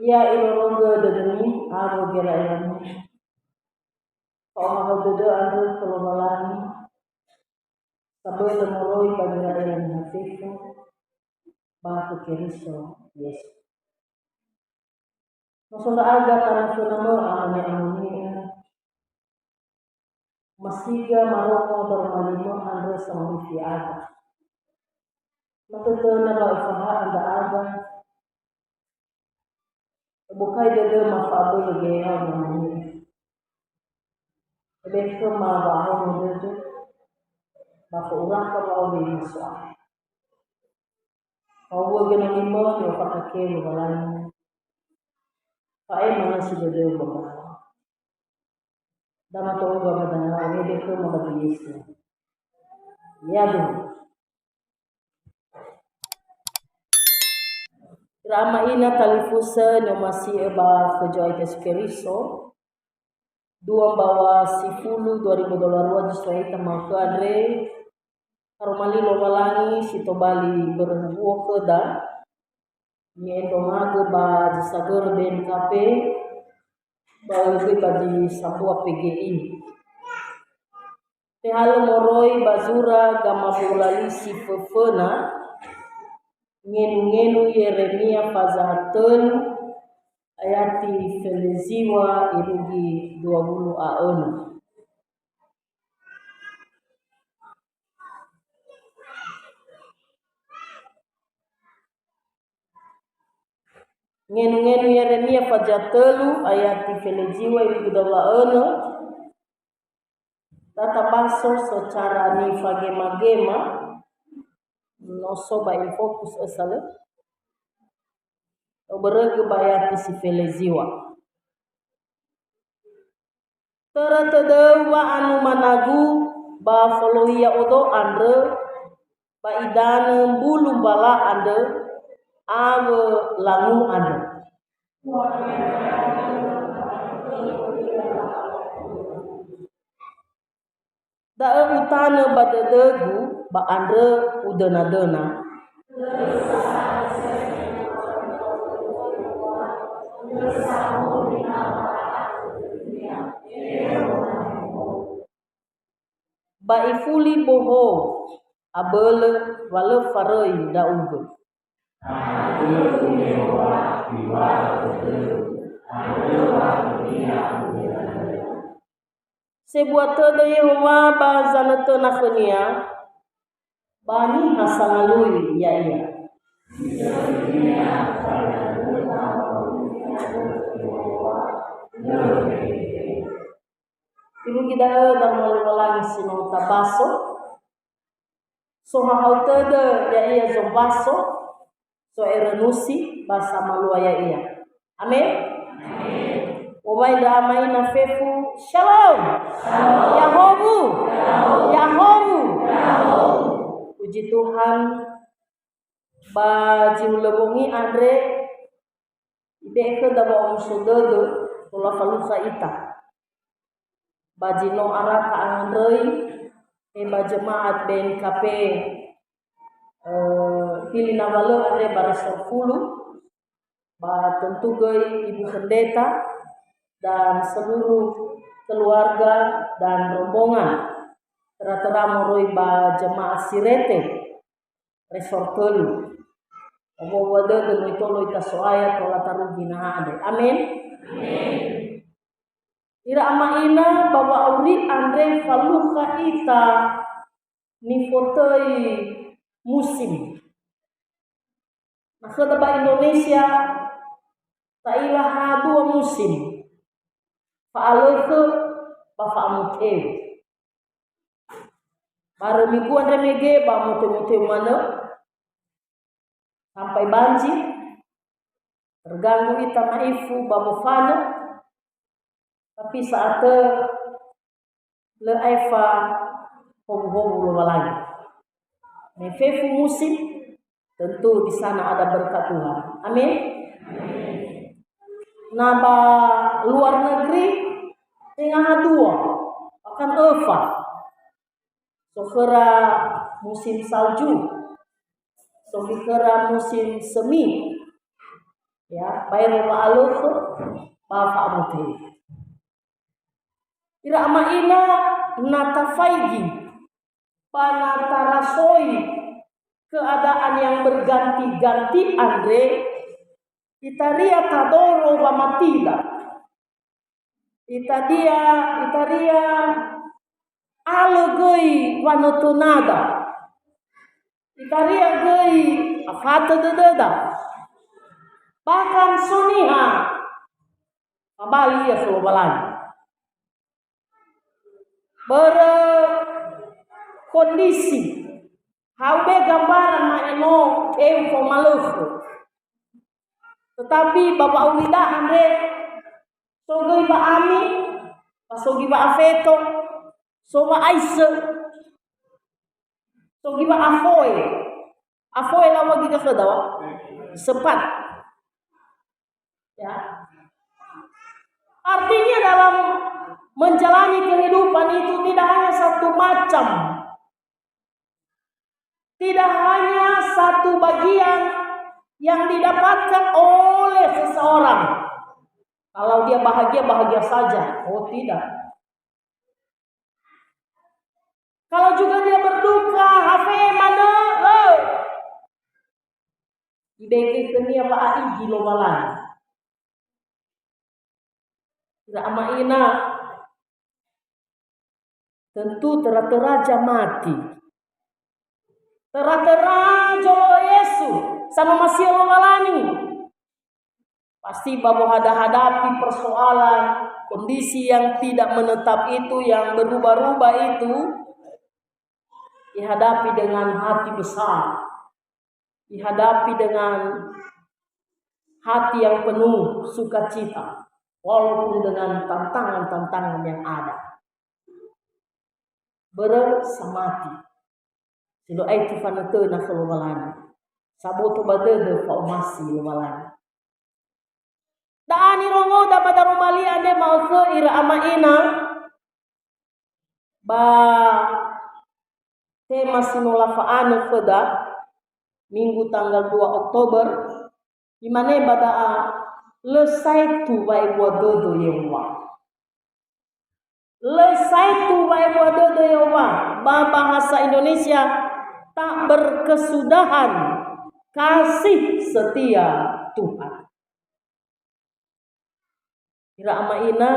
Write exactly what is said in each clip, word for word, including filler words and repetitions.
Ia ironogö dödömi awö gera'erami. Fa'ohahau dödö andrö khö Lowalangi, sabölö moroi ba gera'era niha fefu ba khö Keriso Yesu. No so ndra'aga tanö föna mö'ö amane-, amoni'ö, masiga marongo daroma lima andrö samamifi aga. Matötöna ba öfaha'a ndra'aga, öbokai dödöma fa'abölö geheha wamoni'ö. Ebe khöma wa'ahono dödö, ba fo'urakha wa'aurima So'aya. Fa'owu'ö genoni-Mö ni'ofakhakhe Lowalangi. Fa'ema nasi dödöu ba mbawa. Da mato'ö ba danga, ebe khöma ba Yesu. Yadu. Ira ama ina talifusö ni'omasi'ö ba khö Zo'aya Yesu Keriso, dua mbawa sifulu dua ribu dua puluh dua zi so ya'ita ma'ökhö andre, haroma li Lowalangi si tobali börö huhuo khöda, ni'endrongagö ba zi sagörö B N K P, ba zi ba zi sambua P G I. Tehalö moroi ba zura Gamabu'ula Li si föföna, ngenu-ngenu Yeremia faza tölu, ayati feleziwa irugi dua wulu a önö. Ngenu-ngenu Yeremia faza tölu, ayati feleziwa irugi dua wulu a önö. Tatabaso secara nifagema-gema, no so ba infokus ösa lö. Obörögö ba ayati si feleziwa. Törö tödöu wa'anumanagu ba foloi ya'odo andrö ba idanö mbulu mbala andrö awö langu andrö. Da'ö utanö ba dödögu ba andrö udöna-döna. Ba ifuli bohou, abölö wa lö faröi ndra'ugö. Sebua tödö Yehowa ba zanötöna khönia, ba niha sangalui ya'ia. Irugi da'ö daroma Lowalangi si no tabaso. Sohahau tödö ya'ia zombaso, so'erönusi ba samalua ya'ia. Amen. Wowai ndra ama ina fefu, Shalom. Yahowu. Yahowu. Puji Tuhan, ba zi hulö bongi andre, ibe'e khöda wa'omuso dödö, tola falukha ita. Ba zi no araka angandröi, he ba jemaat B N K P, eh, Hili Nawalö andre ba Resort Fulu, ba tentu göi Ibu Pendeta dan seluruh keluarga dan rombongan, tera-tera moroi ba jemaat Sirete, Resort Tölu. Owo-owo dödö no itolo ita So'aya tola tarugi naha andre. Amen. Amen. Ira ama ina, ba wa'auri andre falukha ita nifotöi musim. Na khöda ba Indonesia, ta'ila ha dua musim, fa'alökhö ba fa'amoteu. Barö minggu andre mege ba moteu-moteu manö, sampai banjir, terganggu ita ma'ifu ba mofanö, tapi sa'atö lö aefa howuhowu Lowalangi. Me fefu musim, tentu di sana ada berkat Tuhan. Amin. Na ba luar negeri, tenga ha dua, bahkan öfa. So khöra musim salju, so khöra musim semi, Ya, baero wa'alökhö ba fa'amotehe. Ira ama ina, na tafaigi ba na tarasoi keadaan yang berganti-ganti andre, itaria tadoro wamatida. Itaria, itaria alö göi wanötönada. Itaria göi afatö dödöda. Bahkan so niha fabali ia khö Lowalangi. Börö kondisi, hau be gambaran ma'eno eu fao malökhö. Tetapi ba wa'aurida andre, so göi wa'ami, ba so göi wa'afeto, so wa'aisö, so göi wa'afoe. Afoe lau wagi khöda wa? Sepat. Ya. Artinya dalam menjalani kehidupan itu tidak hanya satu macam. Tidak hanya satu bagian yang didapatkan oleh seseorang. Kalau dia bahagia, bahagia saja. Oh, tidak. Kalau juga dia berduka, hafe manö, lö. Ibege khönia wa'aigi Lowalangi. Ira ama ina, tentu töra-töra zamati. Töra-töra zolo'ö Yesu, samamasi'ö Lowalangi. Pasti ba wahada-hadapi persoalan, kondisi yang tidak menetap itu, yang berubah-ubah itu, ihadapi dengan hati besar. Ihadapi dengan hati yang penuh sukacita, walaupun dengan tantangan-tantangan yang ada. Börö samati. Si lö aetu fanötöna khö Lowalangi. Saboto ba dödö fa'omasi Lowalangi. Da'a nirongoda ba daroma li andre ma'ökhö ira ama ina ba tema si no lafa'anö khöda, Minggu tanggal dua Oktober, imane ba da'a, lö saetu wa'ebua dödö Yehowa. Lö saetu wa'ebua dödö Yehowa, ba bahasa Indonesia, tak berkesudahan kasih setia Tuhan. Ira ama ina,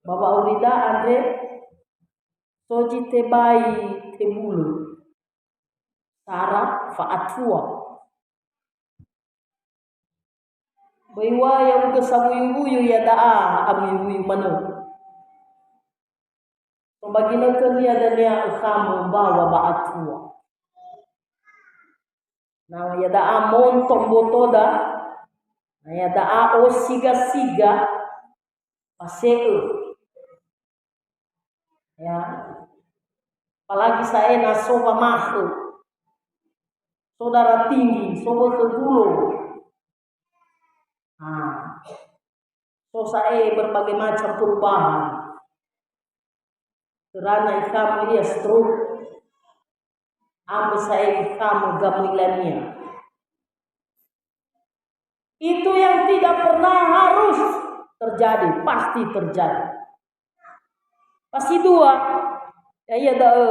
ba wa'aurida andre, so zi tebai tebulö. Sara fa'atua. Böi wa ya'ugö sawuyu-wuyu ia da'a, awuyu-wuyu manö. So ba ginötönia dania ökhamö mbawa ba atua. Na ia da'a monto mbotoda, na ia da'a osiga-siga, pase'ö. Ya. Apalagi sa'ae na so wamakhö, so darah tinggi, so wökhö gulo. Ah. So sa'ae berbagai macam perubahan. Kerana ikhamö ia stroke. Ambö sa'ae ikhamö gamuilania. Itu yang tidak pernah harus terjadi, pasti terjadi. Pasti dua, ya'ia da'ö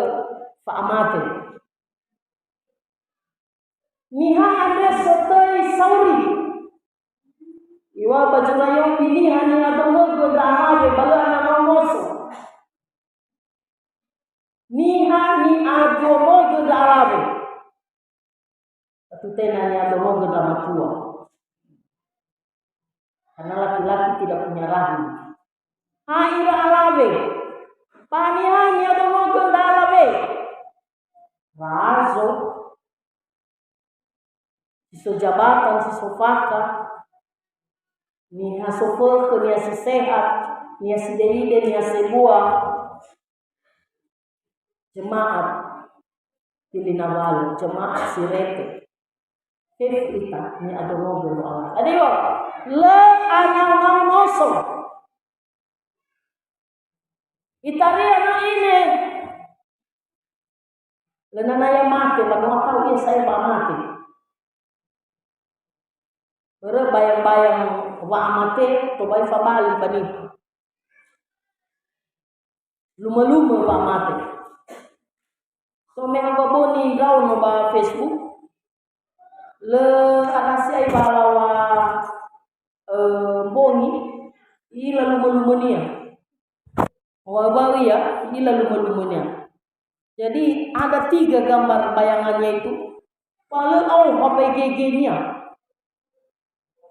fa'amate. Niha andre so töi sauri. Iŵa'ö ba zura yobi niha ni'adonogö ndra alawe ba lö ananaonoso. Niha ni'adonogö ndra alawe. Tenga ni'adonogö ndra matua. Karena laki-laki tidak punya rahim. Ha ira alawe. Ba niha ni'adonogö ndra alawe. Razo. Si so jabatan, si so faka. Niha so fökhö, niha si sehat, niha si delide, niha sebua. Jemaat Tilinawali, jemaat si rete. Fefu ita ni'adonogö Lowalangi. Adewa, lö ananaonoso. Itaria na ine. Lö nanaya mate, ba no atau ia sa'ae ba mate. Börö bayang-bayang wa'amate, tobai fabali ba niha. Lumö-lumö wa'amate. So me angga boni ndraono ba Facebook, lö ada si'ai ba laŵa, eh, mbongi, i'ila lumö-lumönia. Wa-, wa-, iya, i'ila lumö-lumönia. Jadi, ada tiga gambar bayangannya itu. Fa lö aoha ba gegenia.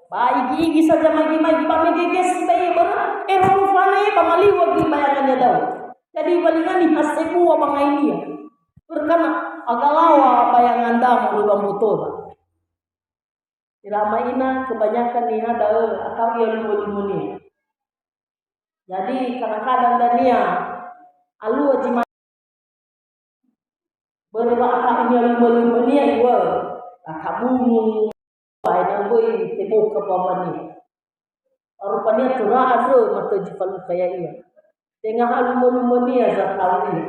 Ba igi-igi saja magi-magi ba megege sibai börö, ero fane ba maliwa göi bayangannya da'ö. Jadi, ibalinga niha sebua ba ngainia. Berkana agalawa bayanganda moroi ba mbotora. Ira ama ina, kebanyakan niha da'ö atau ia lumö-lumönia. Jadi, kadang-kadang dania alua zi ma-, börö wa ata'u nia lumö-lumönia iŵa'ö, akabungu, aina böi teboka bawania. Rupania töra andrö matöi zi falukha ya'ia. Tenga ha lumö-lumönia zata'u ia.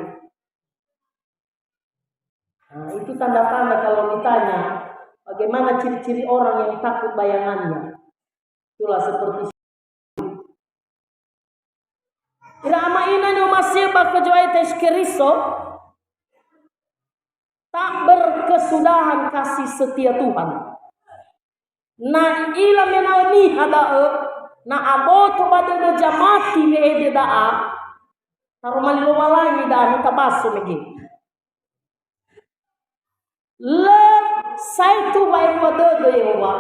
Nah, itu tanda-tanda kalau ditanya, bagaimana ciri-ciri orang yang takut bayangannya. Itulah seperti ira ama ina ni'omasi'ö ba khö Zo'aya Yesu Keriso, tak berkesudahan kasih setia Tuhan. Na i'ila mena'ö niha da'ö, na aboto ba dödö zamati we'ede da'a, taroma li Lowalangi da'a, no tabaso mege. Lö saetu wa'ebua dödö Yehowa,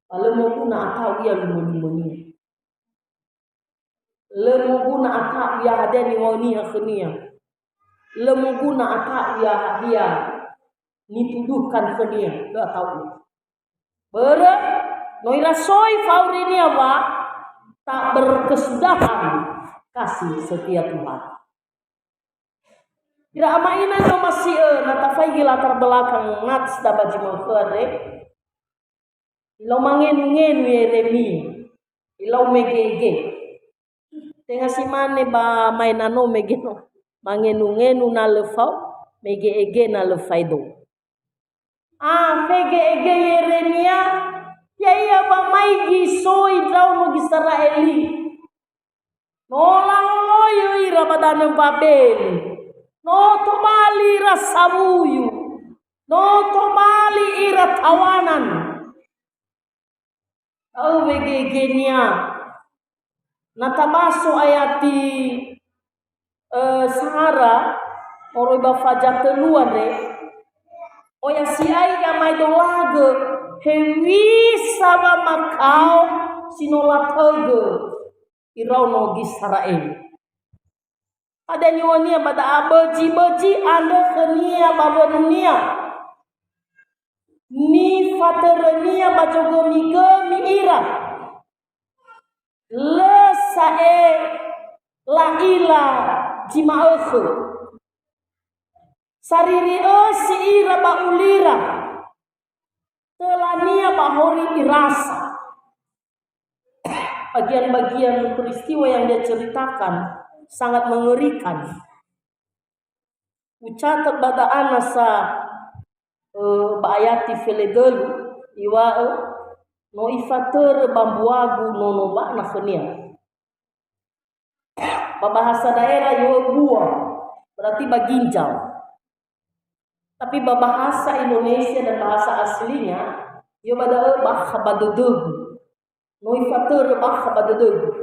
ba lö moguna ata'u ia lumö-lumönia. Lö moguna ata'u ia hadia niŵa'ö niha khönia. Lö moguna ata'u ia hadia nituduhkan khönia. Lö ata'u. Börö, no irasoi fa'aurinia wa, tak berkesudahan kasih setia Tuhan. Ira ama ina ni'omasi'ö, na tafaigi latar belakang nats da ba zi ma'ökhö andre. Ilau mangenu-ngenu Yeremia. Ilau mege-ege. Tenga si mane ba maenano mege no. Mangenu-ngenu na lö fao, mege-ege na lö faedo. Ah, fege-ege Yeremia, ya'ia wamaigi soi ndraono Gisaraeli. No laloloyo ira ba danö Babeli. No tobali ira sawuyu. No tobali ira tawanan. Da'ö wegegenia. Na tabaso ayati, eh, sahara, moroi ba faza tölu andre, oya si'ai ia maedolagö hewisa wamakao si no latögö iraono Gisaraeli. Hadia niŵa'önia ba da'a? Bözi-bözi andrö khönia ba wönunia. Nifatörönia ba zogömi-gömi ira. Lö sa'ae la'ila zi ma'ökhö. Sariri ösi ira ba ulira. Tölania ba hori irasa. Bagian-bagian peristiwa yang dia ceritakan sangat mengerikan. Ucatat ba da'a nasa, eh, ba ayati fele dölu, iŵa'ö, "No ifatörö ba mbuagu nono wana khönia." Ba bahasa daerah iŵa'ö bua, berarti ba ginjal. Tapi ba bahasa Indonesia dan bahasa aslinya, iŵa'ö ba da'ö bakha ba dödögu. No ifatörö bakha ba dödögu.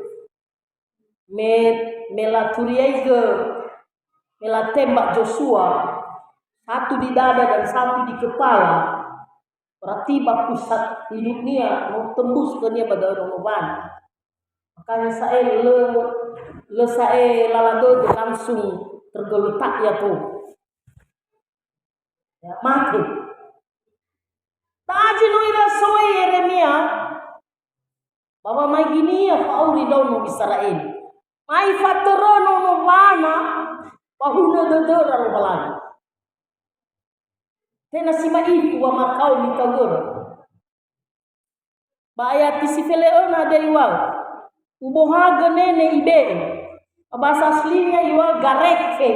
Me, me laturiaigö, me latembak Yosua, satu di dada dan satu di kepala. Berarti ba pusat induknia, no tembus khönia ba da'ö nono wana. Makanya sa'ae lö, lö sa'ae lala dödö, langsung tergeletak ia to. Ya, mate. Da'a zi no irasoi Yeremia, ba wamaiginia fa'auri ndraono Gisaraeli. Mai fatörö nono wana, ba hunö dödöra Lowalangi. Tenga si ma'ifu wamakao nitaögöra. Ba ayati si fele öna hadia iŵa'ö, "Ubohagö nene ibe'e." Ba bahasa aslinya iŵa'ö gareke.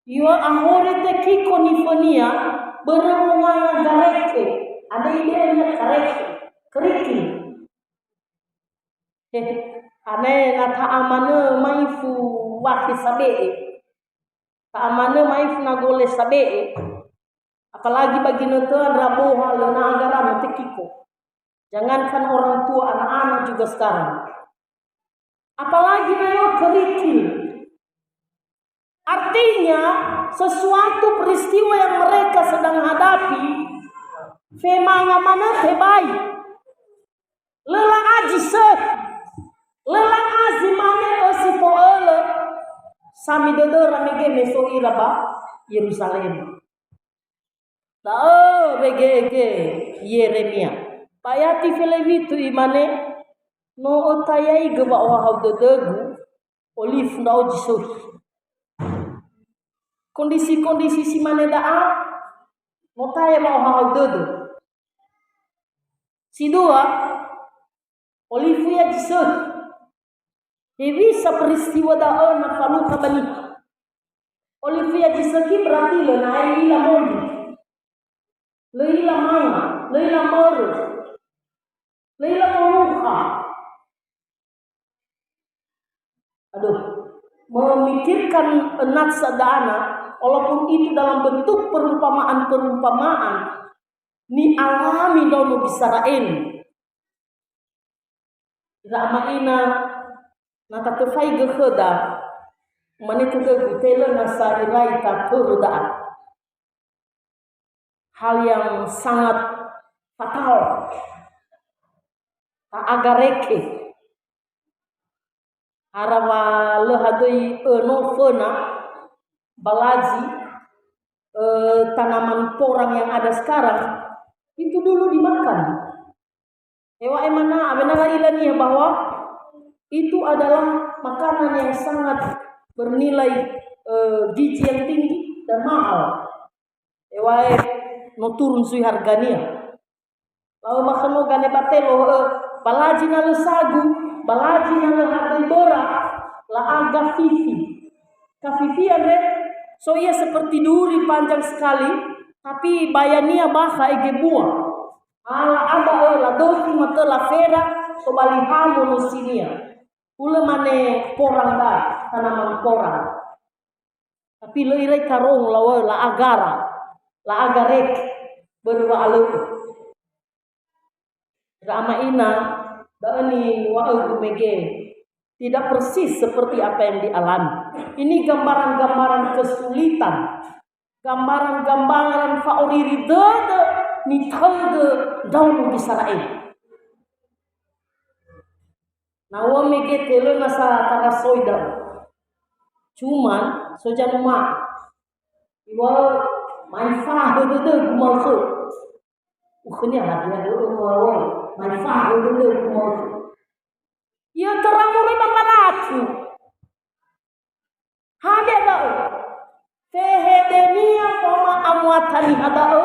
Iŵa'ö ahori Tekiko nifönia, börö mowanga gareke. Andre ibe'e nia gareke. Eh, na ta'amanö maifu wakhe sabe'e. Ta'amanö maifu na gole sabe'e. Apalagi ba ginötö andra boha lö na agara no tekiko. Jangankan orang tua, anak-anak juga sekarang. Apalagi na yo kerikil. Artinya, sesuatu peristiwa yang mereka sedang hadapi, femanga manö tebai. Lö la'a zi sökhi. Lö la'a zi mane ösi to'ölö. Sami dödöra mege me so ira ba Yerusalem. Da'ö wegege Yeremia. Ba ayati felewitu imane, "No ötayaigö wa'ohahau dödögu, olifu ndra'o zi sökhi." Kondisi-kondisi si mane da'a, no taya wa'ohahau dödö. Si dua, olifu ya zi sökhi. Hewisa peristiwa da'ö na falukha ba niha. Olifu ya zi sökhi berarti lö na ila mondi. Lö ila manga, lö ila mörö. Lö ila molukha. Aduh, memikirkan nafsa da'ana, walaupun itu dalam bentuk perumpamaan-perumpamaan, ni'alami ndraono Gisaraeli. Ira ama ina, na tatöfaigö khöda, mane tödögu, te lö nasa irai tatörö da'a. Hal yang sangat fatal. Ta'agareke. Harawa lö hadöi öno föna, balazi, eh, tanaman porang yang ada sekarang, itu dulu dimakan. Heŵa'ae mana, awena la'ila niha bahwa itu adalah makanan yang sangat bernilai, eh, gizi yang tinggi dan mahal. Heŵa'ae no turun sui hargania. Laŵa'ö makhöno gane batelo, eh, balazi na lö sagu, balazi na lö hadöi böra, la'a gafifi. Gafifi andre, so ia seperti duri panjang sekali, tapi bayania bakha ege bua. Ala ada, eh, ladöfi matö lafera, tobali hamo nusinia. Hulö mane porang da, tanaman porang. Tapi lö irai tarong laŵa'ö, la'agara, la'agarek, börö wa'alö'ö. Ira ama ina, da'ö niŵa'ögu mege. Tidak persis seperti apa yang dialami. Ini gambaran-gambaran kesulitan. Gambaran-gambaran fa'oriri dödö nitaögö ndraono Gisaraeli. Na ua mege te lö nasa tarasoi da'ö. Cuman, so zanuma'ö. Iŵa'ö, ma'efahö dödögu ma'ökhö. Ukhönia hadia dödö ma'ökhö. Ma'efahö dödögu ma'ökhö. Ia töra moroi ba mbalaku. Hadia da'ö? Fehedenia fama amuata niha da'ö?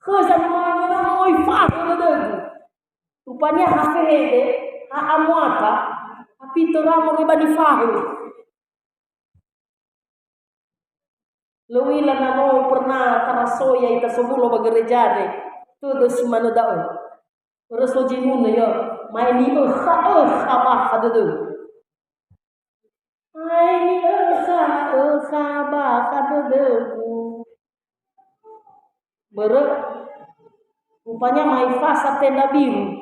Khö zanuma'ö na moi fahö dödögu. Rupania ha fehede, ha amuata, tapi töra moroi ba nifahö. Lö u'ila na no pernah tarasoi ya'ita sobulo ba gereja andre. Tödö si manö da'ö. Börö so zinunö, ya, ma'e ni'ökha-ökha bakha dödögu. Ma'e ni'ökha-ökha bakha dödögu. Börö, rupanya ma'efasa tenda biru.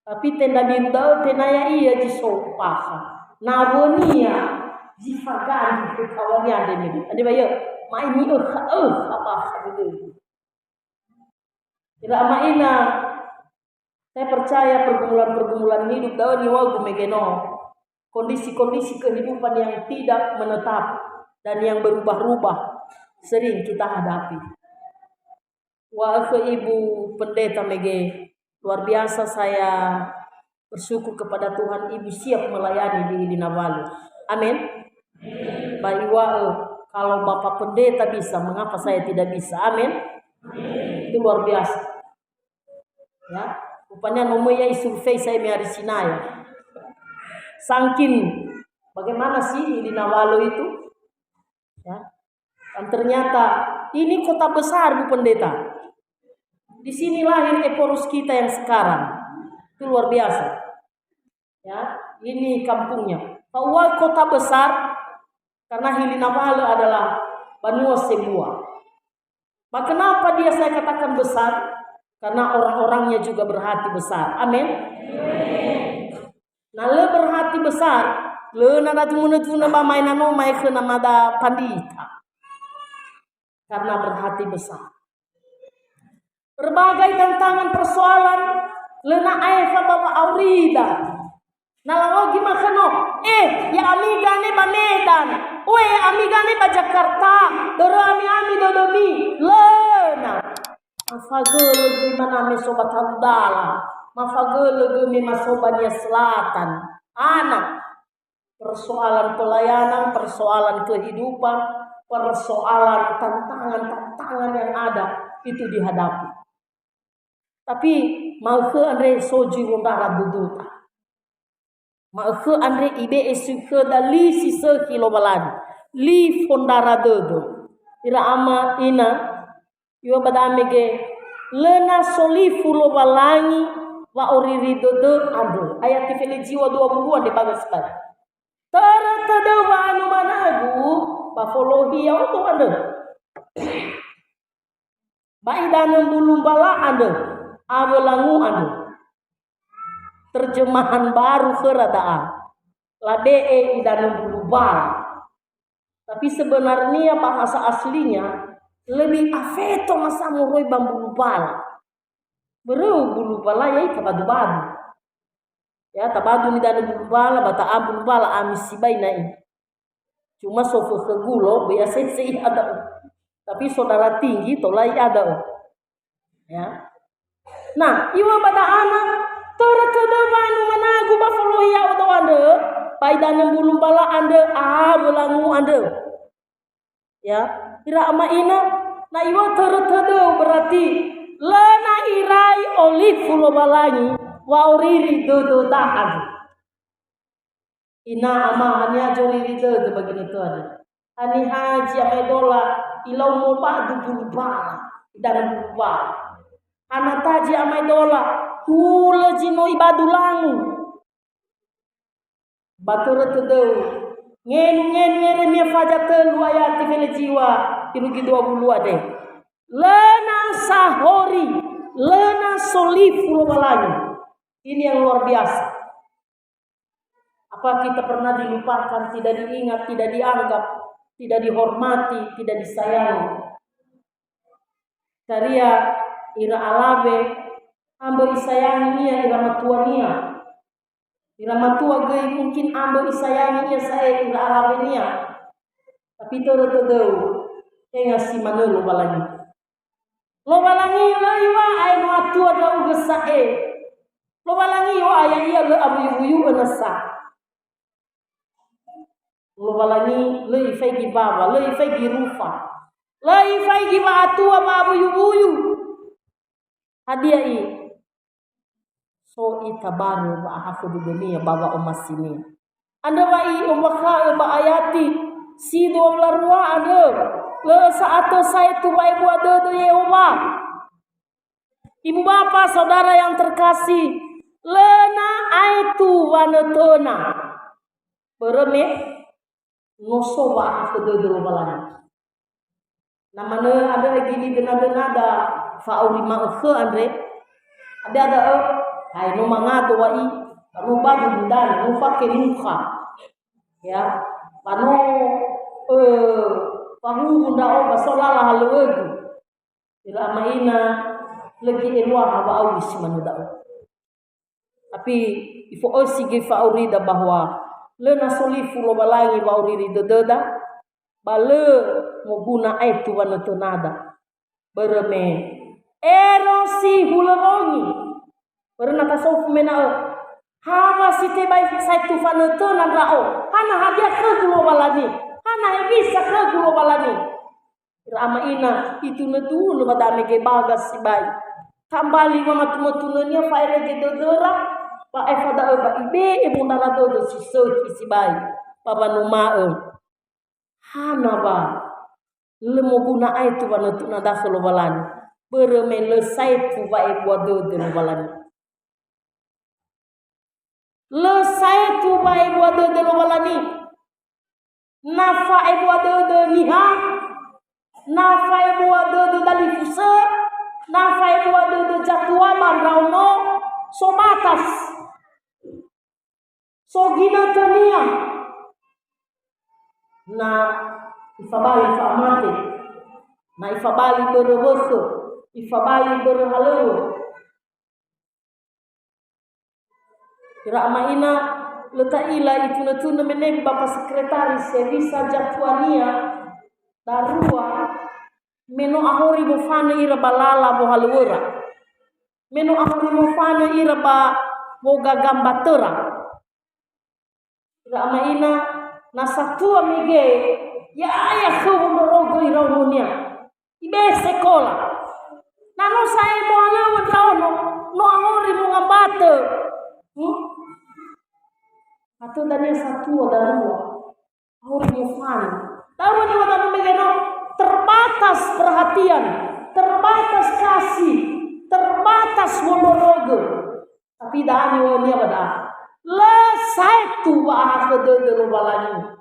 Tapi tenda biru da'ö tenga ya'ia zi so bakha. Nawönia zi fagangi khö kaŵania andre niha. Andre ba ia, ma'e ni'ökha-ökha bakha dödögu. Ira ama ina, saya percaya pergumulan-pergumulan hidup da'ö niŵa'ögu mege no. Kondisi-kondisi kehidupan yang tidak menetap dan yang berubah-ubah sering kita hadapi. Wa'ö khö Ibu Pendeta mege, luar biasa saya bersyukur kepada Tuhan, Ibu siap melayani di Ilinawalu. Amin. Ba iŵa'ö, kalau Bapak Pendeta bisa, mengapa saya tidak bisa? Amin. Itu luar biasa. Ya, rupanya no möi ya'ia isurvei saya me ari Sinaya. Sangkin bagaimana sih Ilinawalu itu? Ya. Dan ternyata ini kota besar, Bu Pendeta. Di sini lahir Ephorus kita yang sekarang. Itu luar biasa. Ya, ini kampungnya. Faua kota besar, karena Hilinawalö adalah banua sebua. Ba kenapa dia saya katakan besar? Karena orang-orangnya juga berhati besar. Amin. Na lö berhati besar, lö na da tumunu-tumunu ba maena no mae khö namada pandita. Karena berhati besar. Berbagai tantangan persoalan, lö na aefa ba wa'aurida. Na lawogi makhöno, "Eh, ya'ami gane ba Medan, oe ya'ami gane ba Jakarta, dörö ami-ami dödömi." Lö na. Mafagölö göi mana me so ba Taludala, mafagölö göi me ma so ba Nia Selatan. Ana, persoalan pelayanan, persoalan kehidupan, persoalan tantangan-tantangan yang ada itu dihadapi. Tapi ma'ökhö andre so zui wondrara dödöta. Ma'ökhö andre ibe'e si khöda li si sökhi Lowalangi, li fondrara dödö. Ira ama ina, iŵa'ö ba da'e mege, lö na solifu Lowalangi wa'oriri dödö andrö. Ayat Feleziwa dua puluh dua deba sibai. Törö tödöu wa'anumanagu, ba folohi ya'odo andrö. Ba idanö mbulu mbala andrö, awö langu andrö. Terjemahan baru khöra da'a. Labe'e idanö mbulu mbala. Tapi sebenarnya bahasa aslinya lebih afeto masa moroi ba mbulu mbala. Börö mbulu mbala ya'ia tabadu-badu. Ya, tabadu nidanö mbulu mbala, ba ta'a mbulu mbala ami sibai na'i. Cuma so fökhögu lo, böi asese iada'ö. Tapi so darah tinggi, tola iada'ö. Ya. Nah, iŵa'ö ba da'ana, törö tödöu wa'anumanagu ba folohi ya'odo andrö, ba idanö mbulu mbala andrö, awö langu andrö. Ya, ira ama ina, na iŵa'ö törö tödöu berarti lö na irai olifu Lowalangi wa'oriri dödöda andrö. Ina ama, haniha zoriri dödö ba ginötö andre? Haniha zi amaedola ilau mobadu mbulu mbala, idanö mbulu mbala? Hana ta zi amaedola hulö zi no ibadu langu? Ba törö tödöu, ngenu-ngenu Yeremia faza tölu ayat Feleziwa irugi dua puluh dua deh. Lö na sahori, lö na solifu Lowalangi. Ini yang luar biasa. Apa kita pernah dilupakan, tidak diingat, tidak dianggap, tidak dihormati, tidak disayangi? Taria ira alawe, ambö isayangi nia ira matuania. Ira matua göi mungkin ambö isayangi ia sa'ae ira alawenia. Tapi törö tödöu, tenga si manö Lowalangi. Lowalangi lö iŵa'ö ae no atua ndra'ugö sa'ae. Lowalangi iŵa'ö ya'ia lö awuyu-wuyu'ö nasa. Lowalangi lö ifaigi mbawa, lö ifaigi rufa. Lö ifaigi wa'atua wa'awuyu-wuyu. Hadia i? So itabarö wa'ahakhö dödönia ba wa'omasinia. Andrö wa i'ombakha'ö ba ayati si dua wulu a rua andrö, lö sa'atö saetu wa'ebua dödö Yehowa. Ibu bapa, saudara yang terkasih, lö na aetu wanötöna. Börö me no so wa'ahakhö dödö Lowalangi. Na manö andrö gili döna-dönada fa'auri ma'ökhö andre. Hadia da'ö, hai no mangado wa'i, ba no badu dödö, no fake nukha. Ya, ba no, ö, fahuwu ndra'o ba so lala halöŵögu. Ira ama ina lö göi eluaha wa'auri si manö da'ö. Tapi ifo'ösi göi fa'aurida bahwa lö na solifu Lowalangi wa'oriri dödöda, ba lö moguna aetu wanötönada. Börö me ero si hulö wongi. Börö na tasofu mena'ö, hana si tebai saetu fanötöna ndra'o? Hana hadia khögu Lowalangi? Hana hewisa khögu Lowalangi? Ira ama ina, itunö-tunö ba da'e mege baga sibai. Tambali wamatu-matunönia fa'erege dödöra, ba aefa da'ö ba ibe'e wondrara dödö si sökhi sibai. Ba wanuma'ö, hana wa lö moguna aetu wanötöna dakhö Lowalangi, börö me lö saetu wa'ebua dödö Lowalangi. Lö saetu wa'ebua dödö Lowalangi. Na fa'ebua dödö niha, na fa'ebua dödö dalifusö, na fa'ebua dödö zatua ba ndraono, so batas. So ginötönia. Na ifabali fa'amate, na ifabali börö wökhö, ifabali börö halöŵö. Ira ama ina, lö ta'ila itunö-tunö menegu ba pa sekretari sevisa zatuania darua, me no ahori mofanö ira ba lala wohalöŵöra. Me no ahori mofanö ira ba wogagambatöra. Ira ama ina, na satua mege, ya'ia khö wondrorogö iraononia. Ibe sekola. Na no sa'ae mohalöŵö ndraono, no ahori mongambatö. Hmm? Atö dania satua darua. Ahori mofanö. Tahu ni wata mege no, terbatas perhatian, terbatas kasih, terbatas wondrorogö. Tapi da'a niŵa'önia ba da'a. Lö saetu wa'ahakhö dödö Lowalangi.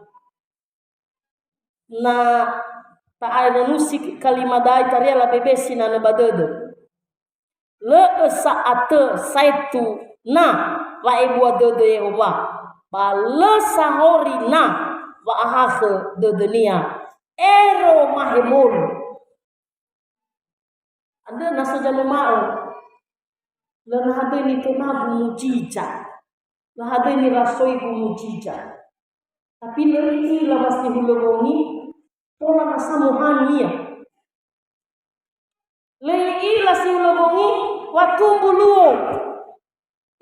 Na ta'aenunusi kalima da'a, itaria labebe sinanö ba dödö. Lö ösa atö saetu na wa'ebua dödö Yehowa, ba lö sahori na wa'ahakhö dödönia. Ero mahemolu. Andrö na so zanuma'ö, lö nahadöi nitemagu mujizat, lö hadöi nirasoigu mujizat. Tapi lö i'ila wa si hulö bongi, tola nasa mohani ia. Lö i'ila si hulö bongi, wa tumbu luo.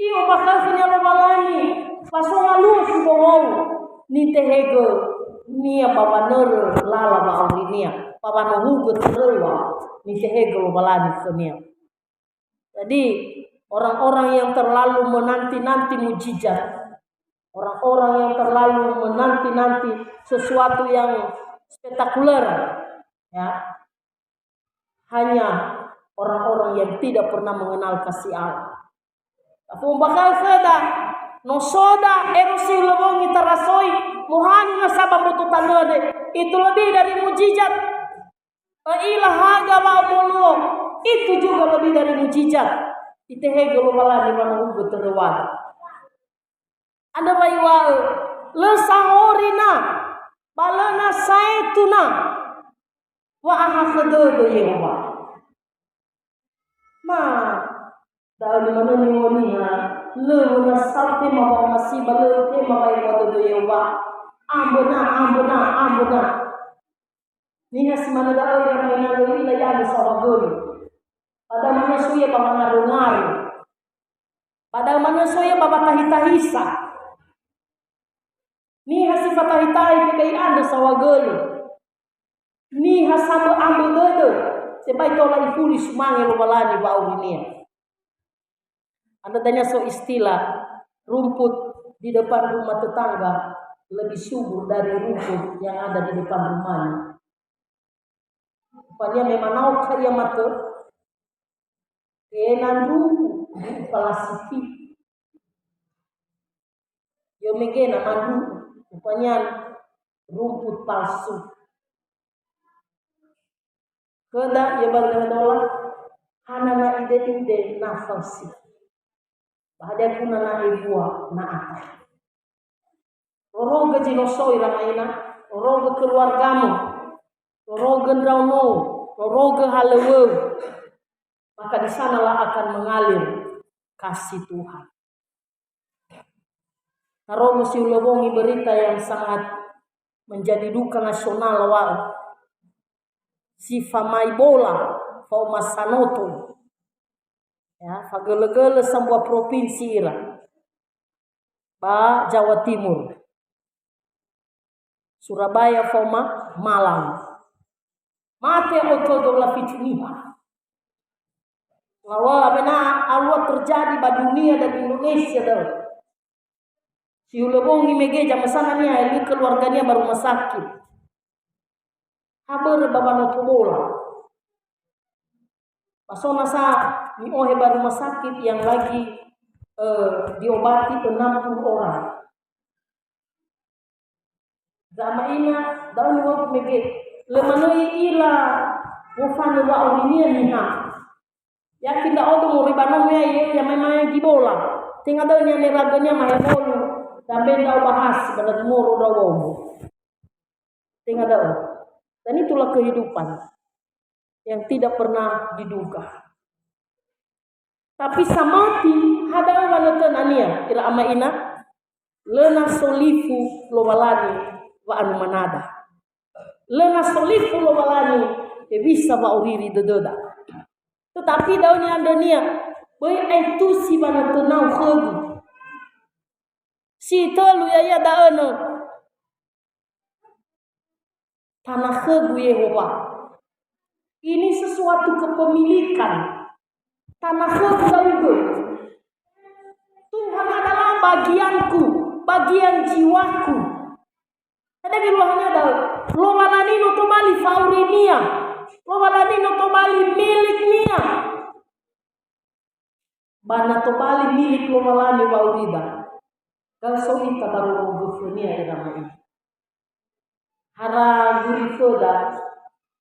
I'ombakha'ö khönia Lowalangi, ba so ngaluo si bohou, nitehegönia ba wanörö lala wa'aurinia, ba wanohugö töröŵa, nitehegö Lowalangi khönia. Jadi, orang-orang yang terlalu menanti-nanti mujizat, orang-orang yang terlalu menanti-nanti sesuatu yang spektakuler, ya, hanya orang-orang yang tidak pernah mengenal kasih Allah. Fa'ombakha'ö khöda, no soda ero si hulö bongi tarasoi, mohani nasa ba mboto tanö andre. Itu lebih dari mujizat. Ö'ila haga wa'omoluo, itu juga lebih dari mujizat. Itehegö Lowalangi wanohugö töröŵada. Andrö wa iŵa'ö, lö sahori na, ba lö na saetu na, wa'ahakhö dödö Yehowa. Ma, da'ö manö niŵa'ö niha, lö wöna sa'ae tema wa'omasiba, lö tema wa'ebua dödö Yehowa. Ambö na, ambö na, ambö na. Niha si manö da'ö ira ma'ina lö i'ila ya'andrö saohagölö. Ba da'ö manö so ia ba wangarö-ngarö. Ba da'ö manö so ia ba watahitahisa. Niha si fatahitahi tebai andrö saohagölö. Niha sambö ambö dödö, tebai tola ifuli sumange Lowalangi wa'aurinia. Andrö dania so istilah, rumput di depan rumah tetangga lebih subur dari rumput yang ada di depan rumahnya. Rupanya memang naoka ia matö, tenga ndruhu, ndruhu palasi. Yo mege na mandruhu, rupanya rumput palsu. Khöda, ya ba lö dola, hana na ide-ide na falsi. Ba hadia guna na ebua na ata. Rorogö zi no soi, ira ma'ina, rorogö keluargamu, rorogö ndraonou, rorogö halöŵöu, maka di sanalah akan mengalir kasih Tuhan. Tarongo si hulö bongi berita yang sangat menjadi duka nasional, wa'ö si famai bola faoma Sanoto. Ya, fagölö-gölö sambua provinsi ira ba Jawa Timur. Surabaya faoma Malang. Mate oto dua belas fitu niha. Lawa, bena alua terjadi ba dunia dan Indonesia, da'ö. Si hulö bongi mege zamösana niha, lö keluargania ba rumah sakit. Ha börö ba wanoto bola. Ba so nasa ni'ohe ba rumah sakit yang lagi eh, diobati enam puluh orang. Zama'ina, da'ö niŵa'ö mege. Lö manö i'ila wofanö wa'aurinia niha. Yakin ndra'odo moroi ba nomo ya'ia, ya mai-mai gibola. Tenga da'ö ni'aneragönia mahemolu, dambe ndra'o bahas, ba ndra'o moro ndra'o womo. Tenga da'ö. Dan itulah kehidupan yang tidak pernah diduga. Tapi samati, ha da'ö wanötönania, ira ama ina, lö na solifu Lowalangi wa'anumanada. Lö na solifu Lowalangi, hewisa wa'oriri dödöda. Tetapi da'ö ni'andrönia, böi aetusi wanötönau khögu. Si tölu ya'ia da'ö nö. Tanah khögu Yehowa. Ini sesuatu kepemilikan. Tanah khögu da'ugö. Tuhan adalah bagianku, bagian jiwaku. Ada geluahnya da'ö. Lowalangi no tobali fa'aurinia. Lowalangi no tobali miliknia. Ba na tobali milik Lowalangi wa'aurida, da'ö so ita ba roro göfönia ira ma'i. Hara guriföda,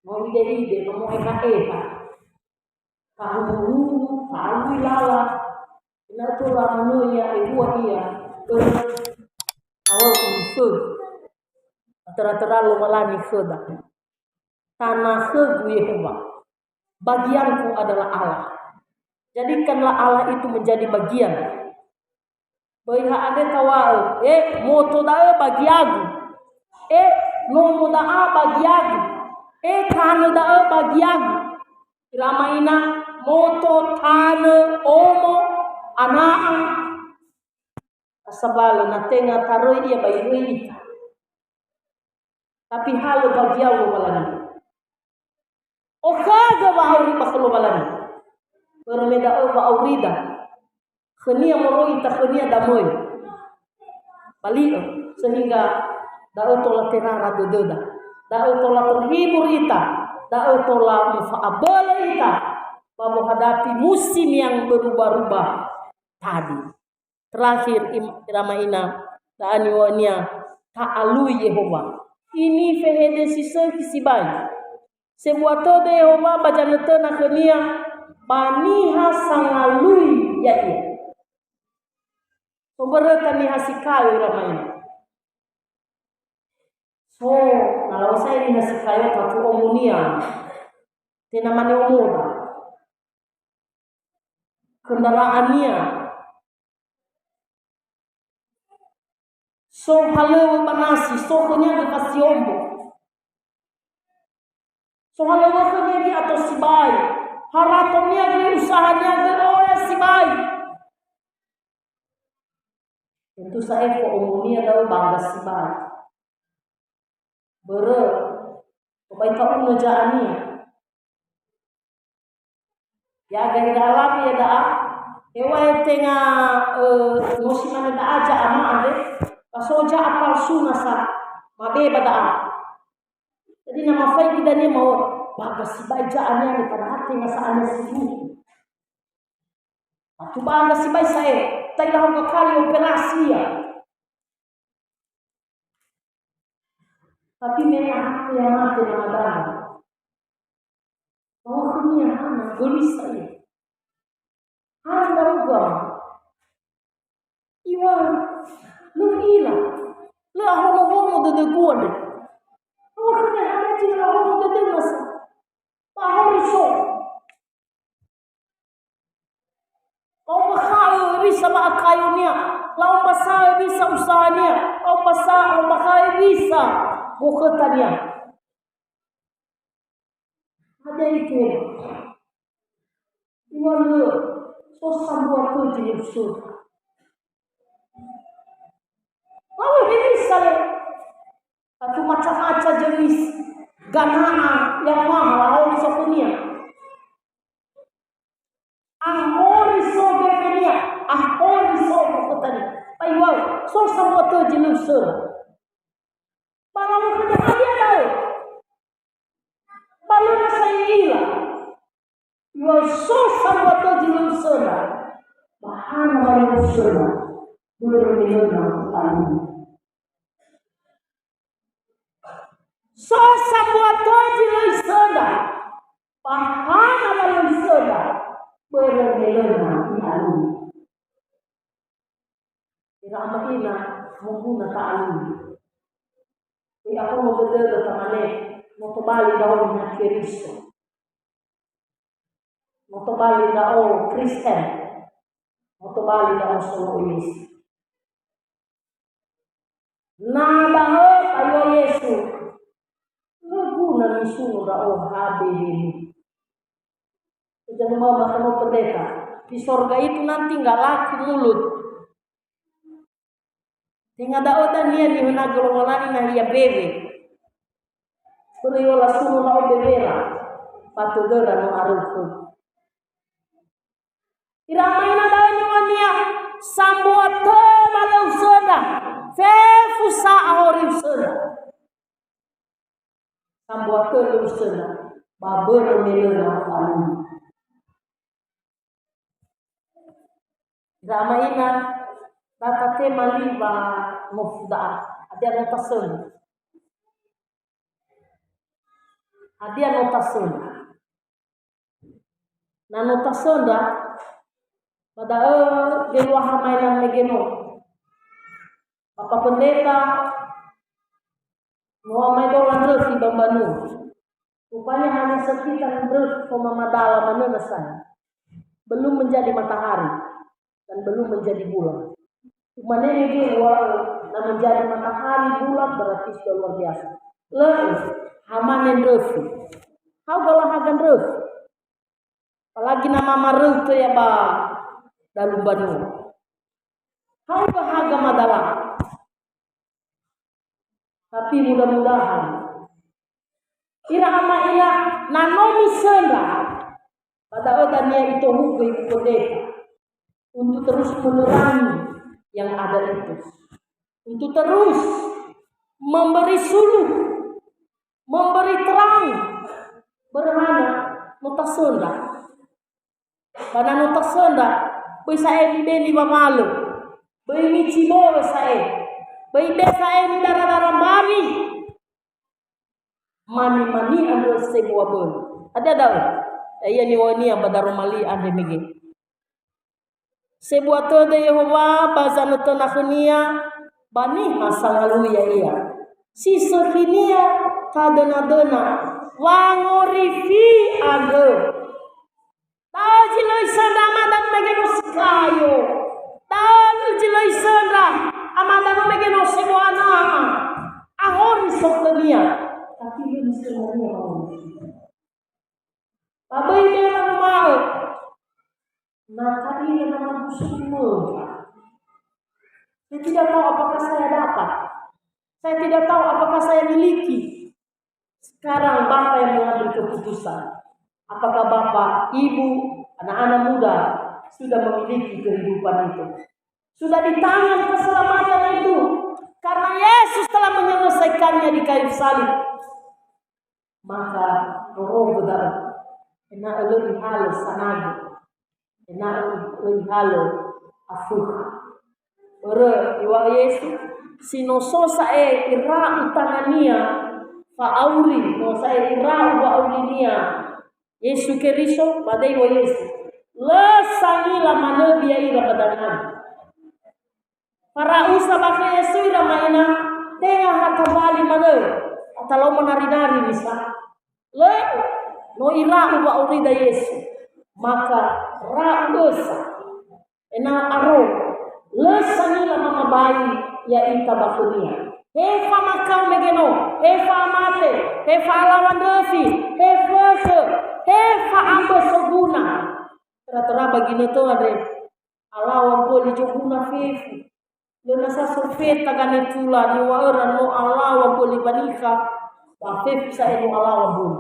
no ide-ide, no mo'eha-eha. Fahuhu-huhu, fa'alui lala. Ena'ö tola manö ia, ebua ia, börö awö urifö. Töra-töra Lowalangi khöda. Tanah khögu Yehowa. Bagianku adalah Allah. Jadikanlah Allah itu menjadi bagian. Böi ha andre tawa'ö, "Eh, moto da'ö bagiagu. Eh, nomo da'a bagiagu. Eh, tanö da'ö bagiagu." Ira ama ina, moto, tanö, omo, ana'a. Sabalö na tenga taröi ia ba iröi ita. Tapi halö bagiau Lowalangi. Okhögö wa'auri ba khö Lowalangi. Börö me da'ö wa'aurida. Khönia moroi ita, khönia damöi. Bali'ö, sehingga da'ö tola terara dödöda. Da'ö tola terhibur ita. Da'ö tola mufa'abölö ita. Ba menghadapi musim yang berubah-ubah tadi. Terakhir, im-, ira ama ina, da'a niŵa'önia, ta'alui Yehowa. Ini fehede si sökhi sibai. Sebua tödö Yehowa ba zanötöna khönia, ba niha sangalui ya'ia. So mböröta niha si kayo ira ama ina. So, na la'ohe sa'ae niha si kayo tatu omonia. Tenga mane omoda. Kendara'ania. So halöŵö ba nasi, so khönia göi fasiombo. So halöŵö khönia göi ato sibai. Haratonia göi, usahania göi, oya sibai. Tentu sa'ae fo'omonia da'ö bangga sibai. Börö, tobai ta'unö za'ania. Ya'aga ira alawe iada'a, heŵa'ae tenga, eh, no si mane da'a za'ama andre, ba so za'a palsuna sa, mabe ba da'a. Jadi na mafaigi dania ma'ö, bangga sibai za'ania andre, padahal tenga sa'ania si luhu. Atu bangga sibai sa'ae, ta'ila hauga kali operasi ia. Tapi me a'a ya mate na madanga. Bahwa khönia hana, gelisah ia. Hana ndra'ugö ama. Iŵa'ö, lö u'ila. Lö ahonohono dödögu andre. Bahwa khönia hana zi lö ahono dödöma sa. Ba ahori so. La'ombakha'ö hewisa wa'akayonia, la'ombakha'ö hewisa usahania, la'ombakha'ö, la'ombakha'ö hewisa gokhötania. Hadia itema? Iŵa'ö lö, so sambua tö zi lö usöda. La'ohe hewisa le. Tatu macam-macam jenis gana'a yang mahal, la'ohe so khönia. Ahori so gefenia, ahori so gokhötania. Ba iŵa'ö, so sambua tö zi lö usöda. Ba la'ohe khönia, hadia da'ö? Ba lö nasa i'ila. Iŵa'ö so sambua tö zi lö usöda. Ba hana wa lö isöndra, börö me lö na u'alui. So sambua tö zi lö isöndra, ba hana wa lö isöndra, börö me lö na i'alui. Ira ama ina, moguna ta'alui. Böi ato mo dödödö tamane, no tobali ndra'o Niha Keriso. No tobali ndra'o Kristen. No tobali ndra'o solo'o Yesu. Na da'ö, ta'alui Yesu, lö guna misuno ndra'o ha bewemu. Eza numau makhano pendeta. Di sorga itu nanti nggak laku mulut. Tenga da'ö dania nihönagö Lowalangi nahia bewe. Börö i'ola suno ndra'o bewera, ba tödöra no aröu khögu. Ira ama ina da'ö niŵa'önia, sambua tö wa lö usöndra, fefu sa ahori usöndra. Sambua tö lö usöndra, ba börö me lö na u'alui. Ira ama ina, da tatema li wa nofu da'a. Hadia no tasöndra? Hadia no tasöndra? Na no tasöndra, ba da'ö geluaha maena mege no. Bapak Pendeta, no amaedola ndröfi ba mbanua. Rupanya hanya sekitar ndröfi foma madala manö na sa. Belum menjadi matahari dan belum menjadi bulan. Umane mege uŵa'ö, na menjadi matahari, bulan, berarti sudah luar biasa. Lö, hamane ndröfi. Hau gala haga ndröfi. Apalagi na mamaröu tö ya ba dalu mbanua. Hau gala haga madala. Tapi mudah-mudahan ira ama ina na no misöndra, ba da'ö dania itohugö Ibu Pendeta untuk terus menerangi yang ada itu. Untuk terus memberi suluh, memberi terang. Börö hana, no tasöndra. Ba na no tasöndra, böi sa'ae mibeni wawalö. Böi micibo'ö sa'ae. Böi be sa'ae midara-dara mbawi. Mani-mani andrö sebua böli. Hadia da'ö? Ya'ia niŵa'önia ba daroma li andre mege. Sebua tödö Yehowa ba zanötöna khönia ba niha sangalui ya'ia. Si sökhinia tadönadöna wangorifi andrö. Da'ö zi lö isöndra amada mege no si kayo. Da'ö zi lö isöndra amada mege no sebua na'a. Ahori so khönia. Tapi lö isöndra nia wangorifi. Ba böi mela numa'ö. Na ta'ila nama busumö. Saya tidak tahu apakah saya dapat. Saya tidak tahu apakah saya miliki. Sekarang Bapak yang mengambil keputusan. Apakah Bapak, Ibu, anak-anak muda sudah memiliki kehidupan itu? Sudah di tangan keselamatan itu. Karena Yesus telah menyelesaikannya di kayu salib. Maka rorogö da'ö, ena'ö lö ihalö sanagö, ena'ö lö ihalö afökha. Börö iŵa'ö Yesu, si no so sa'ae ira'u tangania fa'auri, no sa'ae ira'u wa'aurinia Yesu Keriso, ba da'ö iŵa'ö Yesu, lö sangila manö bi ya'ira ba dangana. Fara'usa ba khö Yesu ira ama ina, tenga ha tabali manö, atalau manari-nari misa. Lö, no ira'u wa'aurida Yesu, maka ra'u ösa. Ena'ö aro, lö sangila mangabai ya'ita ba khönia. He famakao mege no, he fa'amate, he fa'alaŵa ndröfi, he fökhö, he fa'ambö soguna. Tera-tera ba ginötö andre. Alaŵa mböli zoguna fefu. Lö nasa sofeta ganetula niŵa'öra no alaŵa mböli ba nikha, ba fefu sa'ae no alaŵa mböli.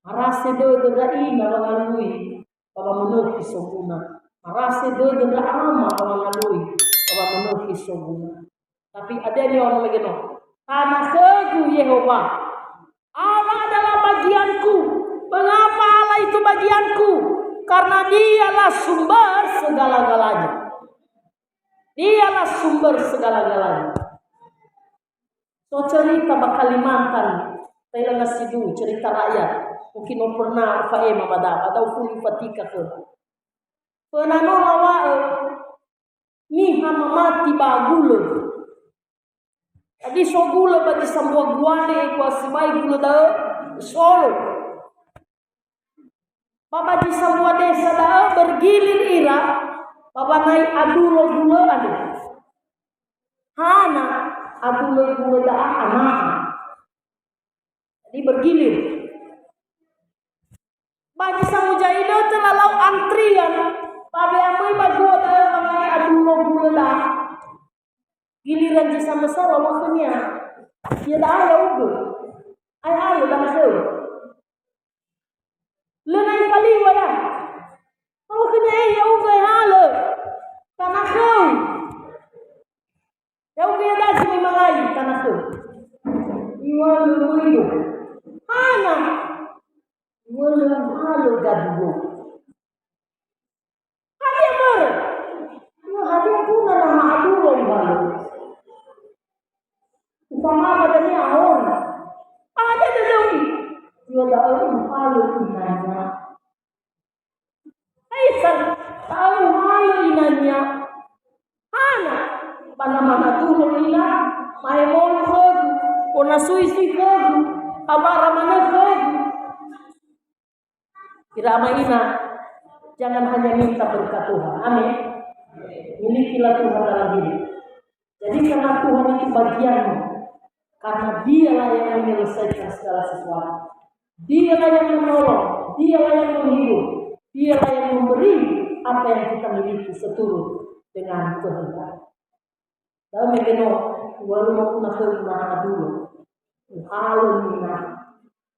Marase dödö ndra ina wangalui, ba wamönökhi soguna. Marase dödö ndra ama wangalui, ba wamönökhi soguna. Tapi hadia niŵa'ö mege no. Tana khögu Yehowa. Allah adalah bagianku. Mengapa Allah itu bagianku? Karena dialah sumber segala-galanya. Dialah sumber segala-galanya. So cerita ba Kalimantan, Thailand sibu, cerita rakyat. Mungkin no pernah ufa'ema ba da, ba da ufuli ufatika khöra. Pernah no lawa'ö, niha mamati ba gulö. Jadi so gulö ba zi sambua guane, ekua sibai gulö da'ö, solo. Ba ba zi sambua desa da'ö bergilir ira, ba wanai adulo gulö andrö. Hana adulo gulö da'a ana'a. Jadi bergilir. Ba zi sanguza inötö lalau antrian, ba we'amöi ba gua da'ö wangai adulo gulö da'a. Giliran zi samösa laŵa'ö khönia, "Iada'a ya'ugö. Ae halö, tanakhöu." Lö na ifaliŵa da. Laŵa'ö khönia, "Eh, ya'ugö, ae halö, tanakhöu." Ya'ugö iada'a zi mangai, tanakhöu. Iŵa'ö möido. Hana? Iŵa'ö halö gadulo. Hadia börö? Iŵa'ö hadia guna na ha adulo uhalö? Ufahawa dania ahori. Hadia dödöu? Iŵa'ö da'ö uhalö inania. Aisa, ta'alu halö inania. Hana, ba na manadulo ina, ma'emolu khögu, ona sui-sui khögu, awara manö khögu. Ira ama ina, jangan hanya minta berkat Tuhan. Amin. Milikilah Tuhan dalam hidup. Jadi karena Tuhan itu bagianmu, karena Dialah yang menyelesaikan segala sesuatu. Dialah yang menolong, Dialah yang menghibur, Dialah yang memberi apa yang kita miliki seturut dengan kehendak. Dalam mege no, uhalö no guna khögu na ha adulo. Uhalö mina,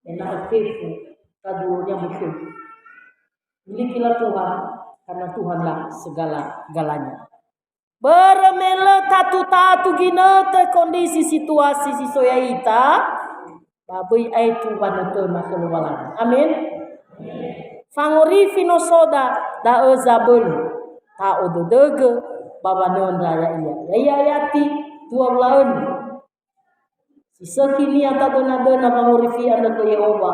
ena'ö fefu gadulonia khögu. Milikilah Tuhan, karena Tuhanlah segala-galanya. Börö me lö tatu-tatu ginötö kondisi situasi si so ya'ita, ba böi aetu wanötöna khö Lowalangi. Amin. Fangorifi nosoda, da'ö zabölö, ta'odödögö, ba wanöndra ya'ia. Ya'ia ayati dua wula'önu. Si sökhi niha tadöna-döna wangorifi andrö khö Yehowa,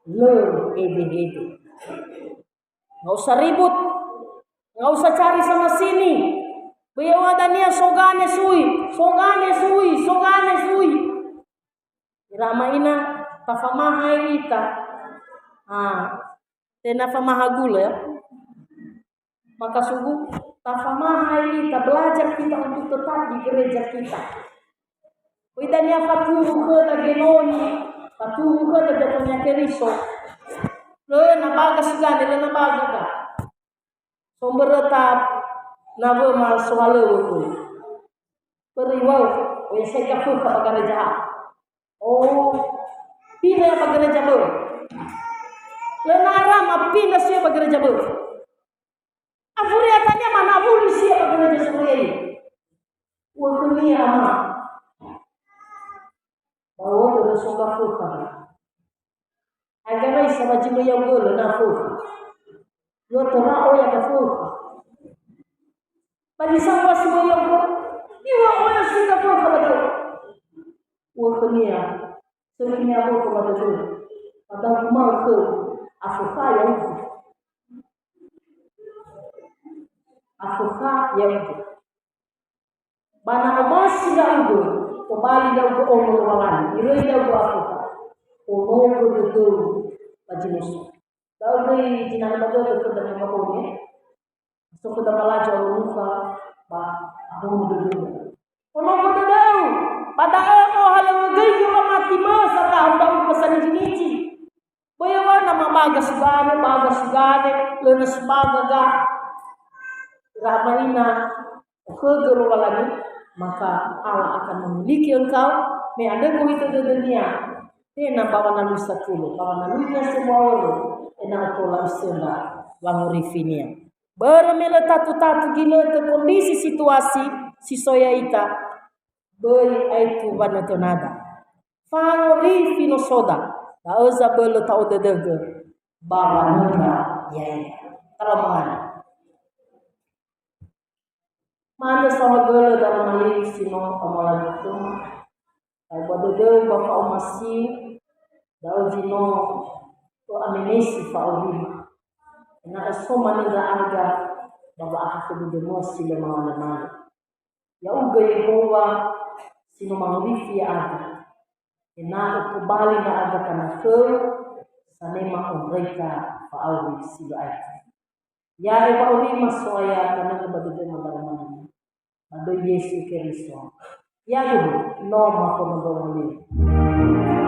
lö hede-hede. Nggak usah ribut. Nggak usah cari sana sini. Böi ya'oa dania sogane sui, sogane sui, sogane sui. Ira ama ina, tafamahae ita. Ah, tenga famaha gulö ya. Maka sungguh tafamahae ita, belajar kita untuk tetap di gereja kita. Böi dania fatuhu khöda genoni, fatuhu khöda betulnya Keriso. Lö na baga sugane, lö na baga ga. Somböröta nawöma sohalöŵö khöu. Börö iŵa'ö, "Oh, ya saya gak khöu ba gereja." Oh, pindah ya ba gereja bö'ö. Lö na ara mapindah si ba gereja bö'ö. Afuriatania manawuli si ba gereja So'aya. Uŵa'ö khönia, "Ama, ba uŵa'ö so gak khöu." Aefa sa ba zi möi ya'ugö lö na fökha. Lö töra oya ba fökha. Ba zi sambua si möi ya'ugö, iŵa'ö oya si na fökha ba da'ö. Uŵa'ö khönia, sökhi niha fökha ba da'ö. Ba da'ö guma'ö khöu, afökha ya'ugö. Afökha ya'ugö. Ba na omasi ndra'ugö, tobali ndra'ugö ono Lowalangi, iröi ndra'ugö afökha, onogö dödöu ba zi no so. Da'ö göi zinangö ba dödö khöda niha ba bongi, so khöda malaja ono lukha ba ahono dödöu. Onogö dödöu, ba da'ö ohalöŵögöigö wamati mösa tahun-tahun pösa niji-niji. Böi awöna mabaga sugane, baga sugane, lö na subaga ga. Ira ama ina, okhögö Lowalangi, maka Allah akan memiliki engkau, me andrö gohitö dödönia, tenga ba wanalui satulö, ba wanaluinia semua olo, ena'ö tola usöndra wangorifinia. Börö me lö tatu-tatu ginötö kondisi situasi si so ya'ita, böi aetu wanötönada. Fangorifi nosoda, da'ö zabölö ta'odödögö ba wanöndra ya'ia. Taramani. Mane saohagölö daroma li si no amalangi khöma. Ta'uba dödöu ba fa'omasiu, da'ö zi no ö'amenesi fa'aurima. Ena'ö so manö ndra'aga ba wa'ahakhö dödömö si lö mangandrö-mangandrö. Ya'ugö Yehowa si no mangorifi ya'aga, ena'ö tobali ndra'aga tanö khöu, sanema ondraita fa'auri si lö aetu. Ya'e wa'aurima So'aya tanögö ba dödöma daroma li. Ba döi Yesu Keriso. Ya'ugö, no mafondrondrongo li.